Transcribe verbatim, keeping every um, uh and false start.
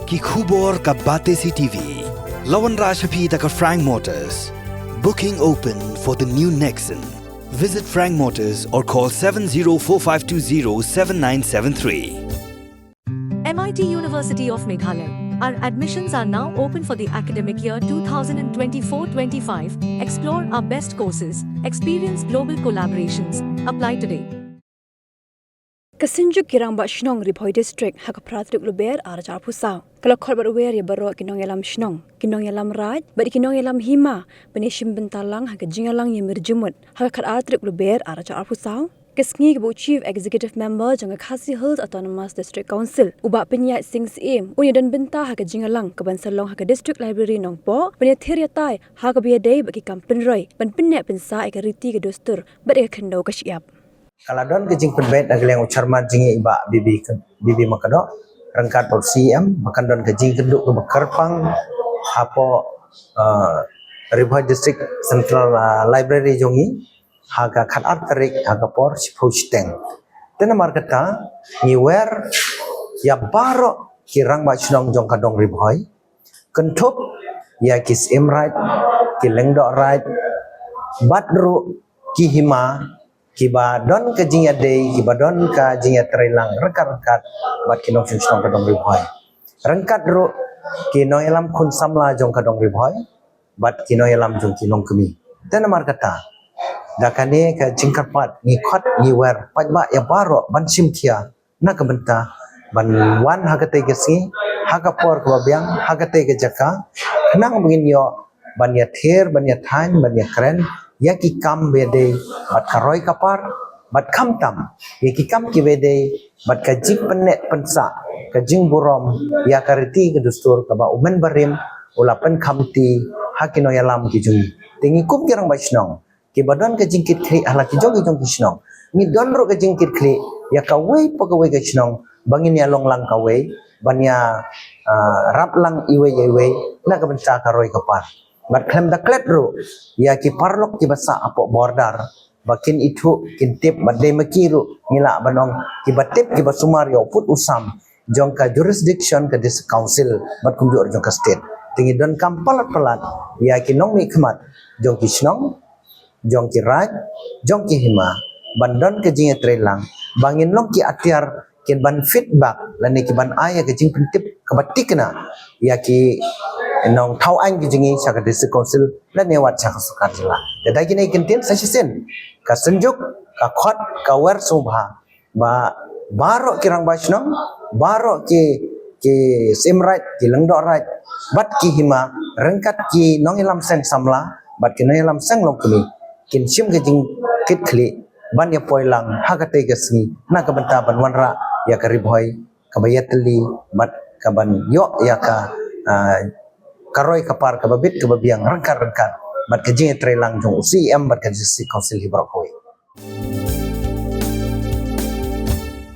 Ki khubor ka Batesi T V. La wanrah sha phi da ka Frank Motors. Booking open for the new Nexon. Visit Frank Motors or call seven zero four five two zero seven nine seven three. M I T University of Meghalaya. Our admissions are now open for the academic year two thousand twenty-four twenty-five. Explore our best courses, experience global collaborations. Apply today. Ka Synjuk ki Rangbah Shnong Ri Bhoi District ha ka phra tarik Lber ar hajar arphew saw ka la khot bad wer ïa baroh ki nongïalam shnong, ki nongïalam raid bad ki nongïalam hima ban ïashim bynta lang ha ka jingïalang ïamir jingmut ha ka khatar tarik Lber ar hajar arphew saw. Ka sngi kaba u Chief Executive Member jong ka Khasi Hills Autonomous District Council u Bah Pynïaid Sing Syiem un ïadon bynta ha ka jingïalang kaban sa long ha ka District Library Nongpoh ban ïathir ïatai ha kaba ïadei bad ki kam pynroi ban pynneh pynsah ïa ka riti ka dustur bad ïa ka khyndew ka shyiap. Ka la don ka jingpynbeit na ka liang u chairman jong ngi i Bah B B K-, B B Makdoh ryngkat bad u C E M ba kan don ka jingkynduh kaba kyrpang hapoh, uh, Ri Bhoi District Central, uh, Library jong ngi ha ka khatar tarik ha ka por shiphew shiteng. Te namar kata ngi wer ïa baroh ki rangbah shnong jong ka dong Ri Bhoi, kynthup ïa ki Syiem Raid, ki Lyngdoh Raid bad ruh ki hima kiba don ka jingïadei, kiba don ka jingïatreilang ryngkat-ryngkat bad ki nongshong shnong ka dong Ri Bhoi. Ryngkat ruh ki nongïalam khun samla jong ka dong Ri Bhoi bad ki nongïalam jong ki longkmie. Te namar kata da kane ka jingkyrpad ngi khot ngi wer paidbah ïa baroh ban shim khia na ka bynta ban wan ha katei ka sngi, ha ka por kaba biang, ha katei ka jaka, khnang ba ngin ïoh ban ïathir, ban ïathaiñ, ban ïakren ïa ki kam ba ïadei bad ka roi ka par, bad khamtam ïa ki kam kiba ïadei bad ka jingpynneh pynsah, ka jingburom ïa ka riti ka dustur kaba u Member Rim u la pynkhamti ha ki nongïalam ki jong ngi. Te ngi kum ki rangbah shnong kiba don ka jingkitkhlieh ha la ki jong ki jong ki shnong, ngi don ruh ka jingkitkhlieh ïa kawei pa kawei ka shnong ba ngin ïa long lang kawei, ban ïa, ah, rap lang iwei ïa iwei na ka bynta ka roi ka par. Bad khlem da klet ruh ïa ki paralok kiba sah hapoh border ba kin ithuh, kin tip, bad dei ma ki ruh ngi lah ban ong kiba tip, kiba sumar ïa u pud u sam jong ka jurisdiction ka District Council bad kumjuh ruh jong ka state. Te ngi donkam palat palat ïa ki nongmihkhmat jong ki shnong, jong ki raid, jong ki hima ban don ka jingïatreilang, ba ngin long ki atiar kiban feedback lane kiban ai ïa ka jingpyntip kaba thikna ïa ki nongthaw aiñ ki jong ngi sha ka District Council lane wat sha ka sorkar jylla. Te da kine ki kyntien sa shisien ka Synjuk ka khot ka wer sngewbha ba baroh ki rangbah shnong, baroh ki, ki Syiem Raid, ki Lyngdoh Raid bad ki hima ryngkat ki nongïalam seng samla bad ki nongïalam seng longkmie kin shim ka jingkitkhlieh ban ïa poi lang ha katei ka sngi na ka bynta ban wanrah ïa ka Ri Bhoi kaba ïatylli bad kaban ïoh ïa ka, ah, ka roi ka par kaba bit kaba biang ryngkat-ryngkat bad ka jingïatreilang jong u C E M bad ka District Council hi baroh kawei.